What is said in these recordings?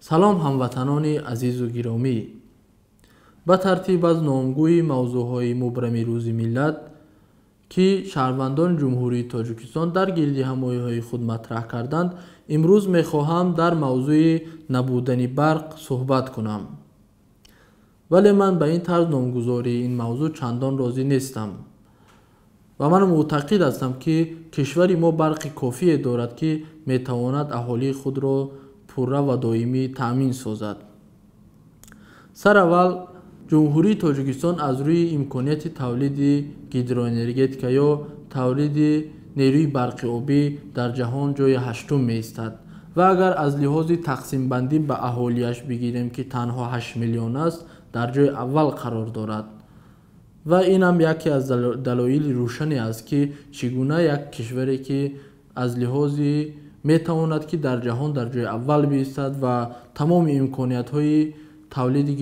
Салом ҳамватанони азизу гиромӣ. Ба тартиб аз номгӯи мавзӯъҳои мубрами Рӯзи миллат, ки шаҳрвандони Ҷумҳурии Тоҷикистон дар гирдиҳамоиҳои худ матраҳ карданд, имрӯз мехоҳам дар мавзӯи набудани барқ суҳбат кунам. Вале ман ба ин тарз номгузории ин мавзӯъ чандон розӣ нестам ва ман мӯътақид ҳастам, ки кишвари мо барқи кофие дорад, ки метавонад аҳолии худро пурра ва доимӣ таъмин созад. Сараввал, Ҷумҳурии Тоҷикистон аз рӯи имконияти тавлиди гидроэнергетика ё тавлиди нерӯи барқи обӣ дар ҷаҳон ҷойи ҳаштум меистад ва агар аз лиҳози тақсимбандӣ ба аҳолиаш бигирем, ки танҳо 8 миллион аст, дар ҷойи аввал қарор дорад. Ва инам яке аз далоили рӯшане аст, ки чӣ гуна як кишваре, ки аз лиҳози метавонад, ки дар ҷаҳон дар ҷойи аввал биистад ва тамоми имкониятҳои тавлиди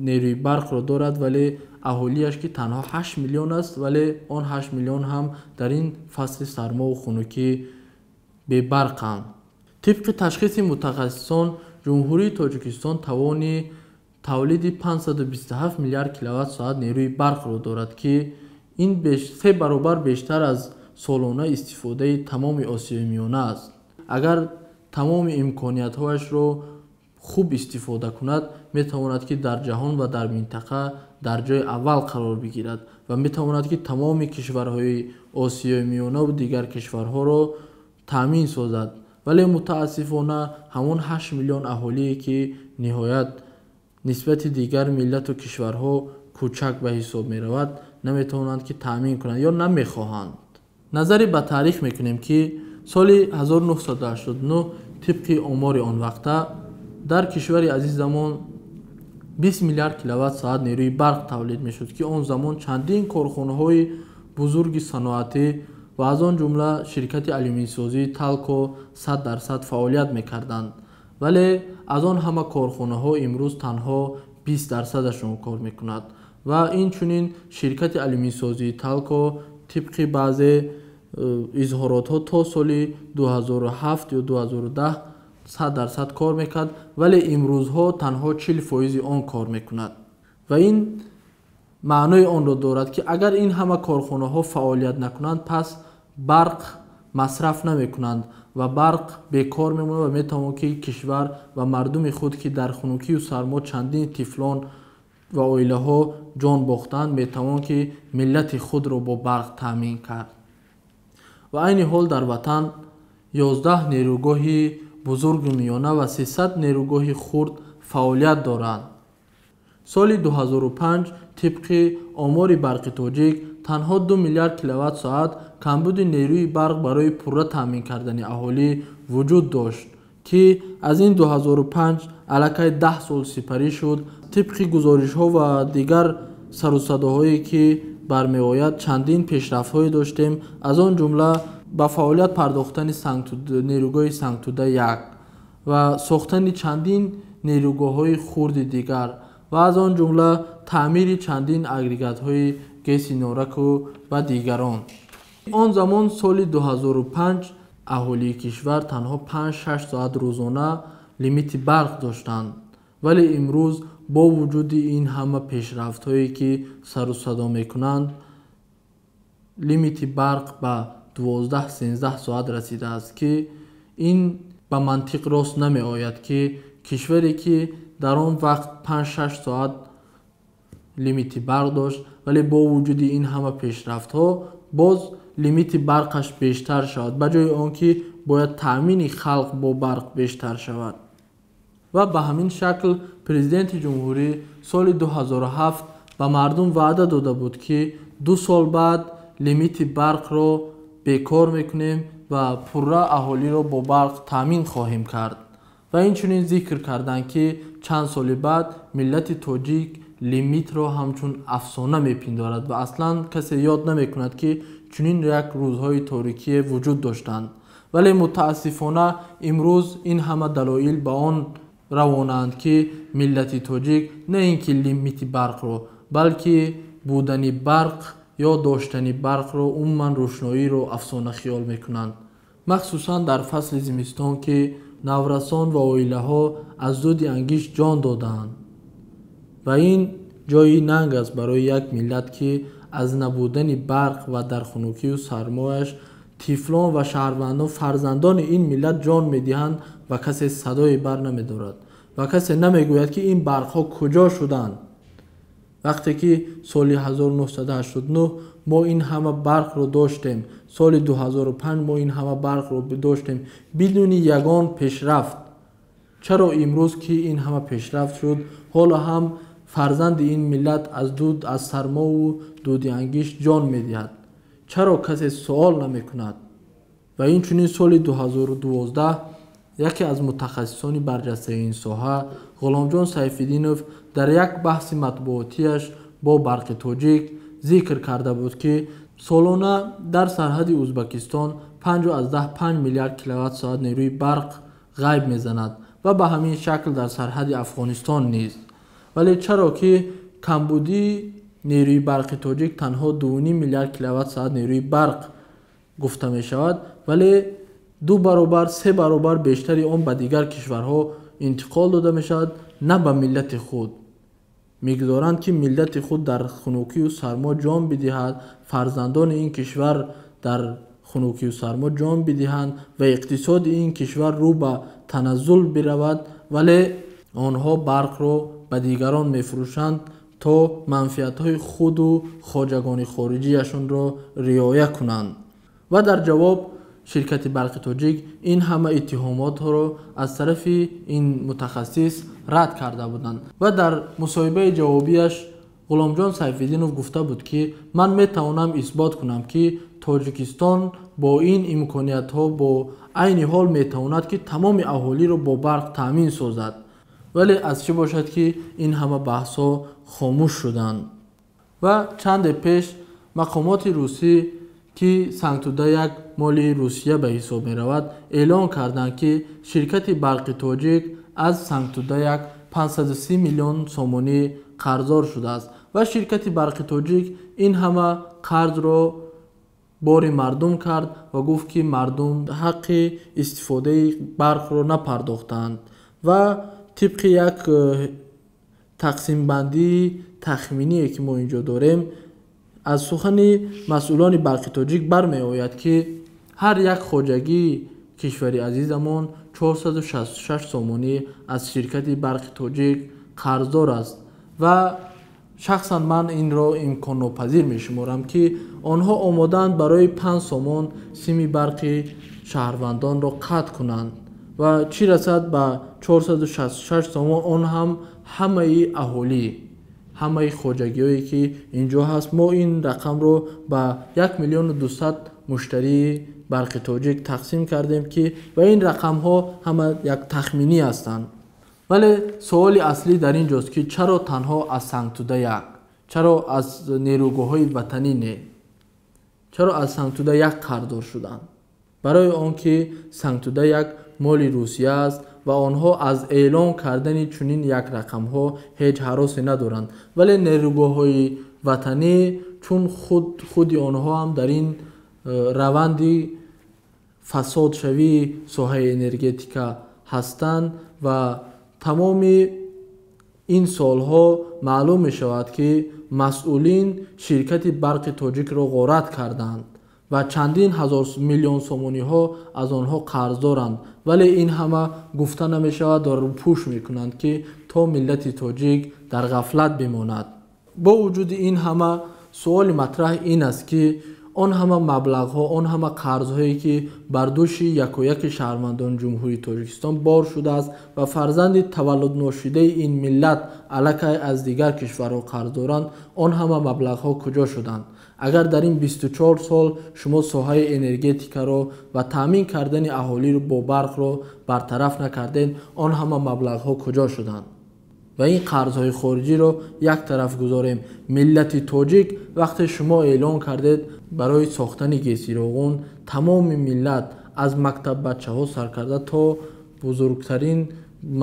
нерӯи барқро дорад, вале аҳолиаш, ки танҳо 8 миллион аст, вале он 8 миллион ҳам дар ин фасли сармову хунукӣ бебарқанд. Тибқи ташхиси мутахассисон, Ҷумҳурии Тоҷикистон тавони тавлиди 527 миллиард киловатт-соат нерӯи барқро дорад, ки ин 3 баробар бештар аз солона истифодаи тамоми Осиёи Миёна аст. Агар тамоми имкониятҳояшро хуб истифода кунад, метавонад, ки дар ҷаҳон ва дар минтақа дар ҷойи аввал қарор бигирад ва метавонад, ки тамоми кишварҳои Осиёи Миёна ва дигар кишварҳоро таъмин созад. Вале мутаассифона ҳамон 8 миллион аҳолие, ки ниҳоят нисбати дигар миллату кишварҳо кӯчак ба ҳисоб меравад, наметавонанд, ки таъмин кунанд ё намехоҳанд. Назаре ба таърих мекунем, ки соли 1989 тибқи омори он вақта дар кишвари азизамон 20 миллиард киловатт-соат нерӯи барқ тавлид мешуд, ки он замон чандин корхонаҳои бузурги саноатӣ ва аз он ҷумла ширкати алюминсозии Талко 100% фаъолият мекарданд. Вале аз он ҳама корхонаҳо имрӯз танҳо 20%-ашон кор мекунад ва инчунин ширкати алюминсозии Талко тибқи баъзе изҳоротҳо то соли 2007 ё 2010 100% кор мекард, вале имрӯзҳо танҳо 40% он кор мекунад. Ва ин маънои онро дорад, ки агар ин ҳама корхонаҳо фаъолият накунанд, пас барқ масраф намекунанд ва барқ бекор мемонад ва метавон, ки кишвар ва мардуми худ, ки дар хунукию сармо чандин тифлон ва оилаҳо ҷон бохтанд, метавон, ки миллати худро бо барқ таъмин кард. Ва айни ҳол дар ватан 11 нерӯгоҳи бузургу миёна ва 300 нерӯгоҳи хурд фаъолият доранд. Соли 2005 тибқи омори барқи тоҷик танҳо 2 миллиард киловатт-соат камбуди нерӯи барқ барои пурра таъмин кардани аҳолӣ вуҷуд дошт, ки аз ин 2005 аллакай 10 сол сипарӣ шуд. Тибқи гузоришҳо ва дигар сарусадоҳое, ки бармеояд, чандин пешрафтҳое доштем, аз он ҷумла ба фаъолият пардохтани нерӯгоҳи Сангтуда 1 ва сохтани чандин нерӯгоҳҳои хурди дигар ва аз он ҷумла таъмири чандин агрегатҳои ГЭСи Нораку ва дигарон. Он замон соли 2005 аҳолии кишвар танҳо 5-6 соат рӯзона лимити барқ доштанд, вале имрӯз бо вуҷуди ин ҳама пешрафтҳое, ки сарусадо мекунанд, лимити барқ ба 12-13 соат расидааст, ки ин ба мантиқ рост намеояд, ки кишваре, ки дар он вақт 5-6 соат лимити барқ дошт, вале бо вуҷуди ин ҳама пешрафтҳо боз лимити барқаш бештар шавад, ба ҷои он ки бояд таъмини халқ бо барқ бештар шавад. Ва ба ҳамин шакл президенти ҷумҳурӣ соли 2007 ба мардум ваъда дода буд, ки 2 сол баъд лимити барқро бекор мекунем ва пурра аҳолиро бо барқ таъмин хоҳем кард. Ва инчунин зикр карданд, ки чанд соли баъд миллати тоҷик лимитро ҳамчун афсона мепиндорад ва аслан касе ёд намекунад, ки чунин як рӯзҳои торикие вуҷуд доштанд. Вале мутаассифона имрӯз ин ҳама далоил ба он равонаанд, ки миллати тоҷик на ин ки лимити барқро, балки будани барқ ё доштани барқро, умуман рӯшноиро афсона хиёл мекунанд. Махсусан дар фасли зимистон, ки наврасон ва оилаҳо аз дуди ангишт ҷон додаанд. Ва ин ҷои нанг аст барои як миллат, ки аз набудани барқ ва дар хунукию сармояш тифлон ва шаҳрвандон, фарзандони ин миллат ҷон медиҳанд ва касе садое бар намедорад ва касе намегӯяд, ки ин барқҳо куҷо шуданд. Вақте ки соли 1989 мо ин ҳама барқро доштем, соли 2005 мо ин ҳама барқро доштем бидуни ягон пешрафт, чаро имрӯз ки ин ҳама пешрафт шуд, ҳоло ҳам фарзанди ин миллат аз дуд, аз сармову дуди ангишт ҷон медиҳад? Чаро касе суол намекунад? Ва инчунин соли 2012 яке аз мутахассисони барҷастаи ин соҳа Ғуломҷон Сайфиддинов дар як баҳси матбуотиаш бо Барқи Тоҷик зикр карда буд, ки солона дар сарҳади Ӯзбекистон 5,5 миллиард киловатт-соат нерӯи барқ ғайб мезанад ва ба ҳамин шакл дар сарҳади Афғонистон низ. Вале чаро ки камбудии нерӯи барқи тоҷик танҳо 2,5 миллиард киловатт-соат нерӯи барқ гуфта мешавад, вале 2 баробар, 3 баробар бештари он ба дигар кишварҳо интиқол дода мешавад, на ба миллати худ. Мегузоранд, ки миллати худ дар хунукию сармо ҷон бидиҳад, фарзандони ин кишвар дар хунукию сармо ҷон бидиҳанд ва иқтисоди ин кишвар рӯ ба таназзул биравад, вале онҳо барқро ба дигарон мефурӯшанд то манфиатҳои худу хоҷагони хориҷиашонро риоя кунанд. Ва дар ҷавоб ширкати Барқи Тоҷик ин ҳама иттиҳомотро аз тарафи ин мутахассис рад карда буданд. Ва дар мусоҳибаи ҷавобияш Ғуломҷон Сайфиддинов гуфта буд, ки ман метавонам исбот кунам, ки Тоҷикистон бо ин имкониятҳо бо айни ҳол метавонад, ки тамоми аҳолиро бо барқ таъмин созад. Вале аз чӣ бошад, ки ин ҳама баҳсҳо хомӯш шуданд? Ва чанде пеш мақомоти русӣ, ки Сангтуда 1 моли Русия ба ҳисоб меравад, эълон карданд, ки ширкати Барқи Тоҷик аз Сангтуда 1 530 миллион сомонӣ қарздор шудааст ва ширкати Барқи Тоҷик ин ҳама қарзро бори мардум кард ва гуфт, ки мардум ҳаққи истифодаи барқро напардохтанд. Ва тибқи як тақсимбандии тахминие, ки мо инҷо дорем, аз сухани масъулони Барқи Тоҷик бармеояд, ки ҳар як хоҷагии кишвари азизамон 466 сомонӣ аз ширкати Барқи Тоҷик қарздор аст. Ва шахсан ман инро имконнопазир мешуморам, ки онҳо омодаанд барои 5 сомон сими барқи шаҳрвандонро қатъ кунанд ва чӣ расад ба 466 сомон, он ҳам ҳамаи аҳолӣ, ҳамаи хоҷагиҳое, ки инҷо ҳаст. Мо ин рақамро ба 1 200 000 муштарии Барқи Тоҷик тақсим кардем, ки ва ин рақамҳо ҳама як тахминӣ ҳастанд. Вале суоли аслӣ дар ин ҷост, ки чаро танҳо аз Сангтуда 1, чаро аз нерӯгоҳҳои ватанӣ не, чаро аз Сангтуда 1 қарздор шуданд? Барои он ки Сангтуда 1 моли Русия аст ва онҳо аз эълон кардани чунин як рақамҳо ҳеҷ ҳаросе надоранд. Вале нерӯгоҳҳои ватанӣ, чун худи онҳо ҳам дар ин раванди фасодшавии соҳаи энергетика ҳастанд ва тамоми ин солҳо маълум мешавад, ки масъулин ширкати Барқи Тоҷикро ғорат карданд ва чандин ҳазор миллион сомониҳо аз онҳо қарздоранд. Вале ин ҳама гуфта намешавад ва рӯпӯш мекунанд, ки то миллати тоҷик дар ғафлат бимонад. Бо вуҷуди ин ҳама суоли матраҳ ин аст, ки он ҳама маблағҳо, он ҳама қарзҳое, ки бар дӯши якояки шаҳрвандони Ҷумҳурии Тоҷикистон бор шудааст ва фарзанди таваллудношидаи ин миллат аллакай аз дигар кишварҳо қарз доранд, он ҳама маблағҳо куҷо шуданд? Агар дар ин 24 сол шумо соҳаи энергетикаро ва таъмин кардани аҳолиро бо барқро бартараф накардед, он ҳама маблағҳо куҷо шуданд? Ва ин қарзҳои хориҷиро як тараф гузорем. Миллати тоҷик вақте шумо эълон кардед барои сохтани ГЭСи Роғун, тамоми миллат аз мактаббачаҳо сар карда то бузургтарин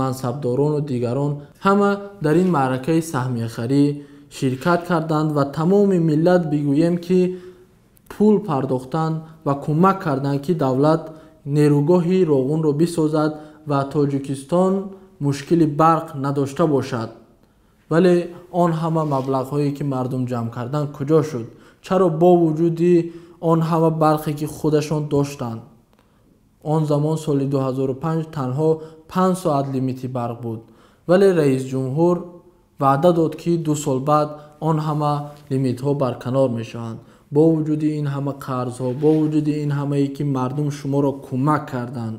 мансабдорону дигарон ҳама дар ин маъракаи саҳмияхарӣ ширкат карданд ва тамоми миллат бигӯем ки пул пардохтанд ва кӯмак карданд ки давлат нерӯгоҳи Роғунро бисозад ва Тоҷикистон мушкили барқ надошта бошад. Вале он ҳама маблағҳое ки мардум ҷамъ карданд куҷо шуд? Чаро бо вуҷуди он ҳама барқе ки худашон доштанд? Он замон соли 2005 танҳо 5 соат лимити барқ буд, вале раисҷумҳур ваъда дод ки 2 сол баъд он ҳама лимитҳо барканор мешаванд. Бо вуҷуди ин ҳама қарзҳо, бо вуҷуди ин ҳамае ки мардум шуморо кӯмак карданд,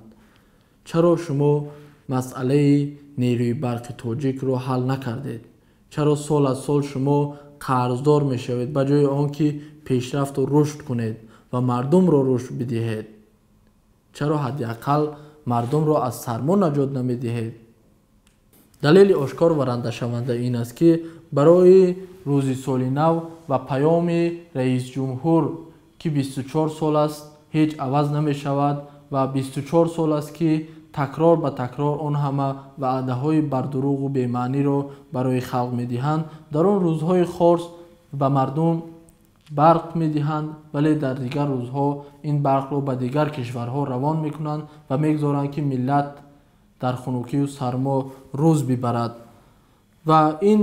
чаро шумо масъалаи нерӯи барқи тоҷикро ҳал накардед? Чаро сол аз сол шумо қарздор мешавед ба ҷои он ки пешрафту рушд кунед ва мардумро рушд бидиҳед? Чаро ҳадди ақал мардумро аз сармо наҷот намедиҳед? Далели ошкор ва рандашаванда ин аст ки барои рӯзи соли нав ва паёми раисҷумҳур ки 24 сол аст ҳеҷ аваз намешавад ва 24 сол аст ки такрор ба такрор он ҳама ваъдаҳои бардурӯғу бемаъниро барои халқ медиҳанд, дар он рӯзҳои хос ба мардум барқ медиҳанд, вале дар дигар рӯзҳо ин барқро ба дигар кишварҳо равон мекунанд ва мегузоранд ки миллат дар хунукию сармо рӯз бибарад. Ва ин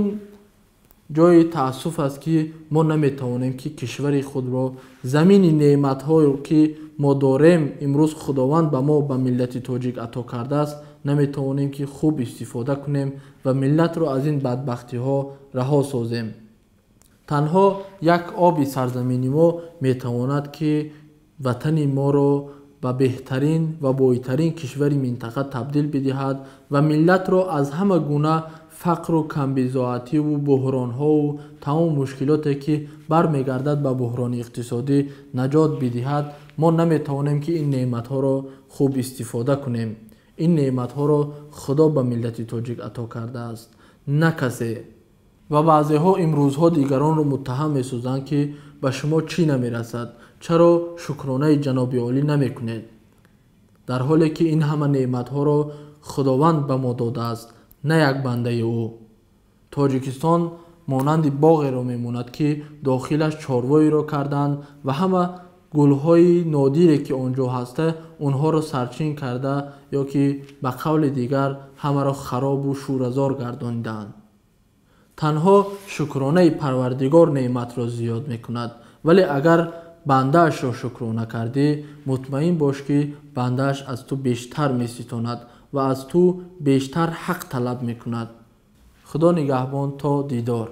ҷои таассуф аст ки мо наметавонем ки кишвари худро, замини неъматҳое ки мо дорем, имрӯз Худованд ба мо, ба миллати тоҷик ато кардааст, наметавонем ки хуб истифода кунем ва миллатро аз ин бадбахтиҳо раҳо созем. Танҳо як оби сарзамини мо метавонад ки ватани моро ба беҳтарин ва бойтарин кишвари минтақа табдил бидиҳад ва миллатро аз ҳама гуна фақру камбизоативу буҳронҳову тамоми мушкилоте ки бармегардад ба буҳрони иқтисодӣ наҷот бидиҳад. Мо наметавонем ки ин неъматҳоро хуб истифода кунем. Ин неъматҳоро Худо ба миллати тоҷик ато кардааст, на касе. Ва баъзеҳо имрӯзҳо дигаронро муттаҳам месозанд ки ба шумо чӣ намерасад, чаро шукронаи ҷаноби олӣ намекунед, дар ҳоле ки ин ҳама неъматҳоро Худованд ба мо додааст, на як бандаи ӯ. Тоҷикистон монанди боғеро мемонад ки дохилаш чорвоеро карданд ва ҳама гулҳои нодире ки он ҷо ҳаста онҳоро сарчин карда ё ки ба қавли дигар ҳамаро харобу шӯразор гардонидаанд. Танҳо шукронаи Парвардигор неъматро зиёд мекунад, вале агар бандаашро шукрона кардӣ, мутмаин бош ки бандааш аз ту бештар меситонад ва аз ту бештар ҳақ талаб мекунад. Худо нигаҳбон то дидор.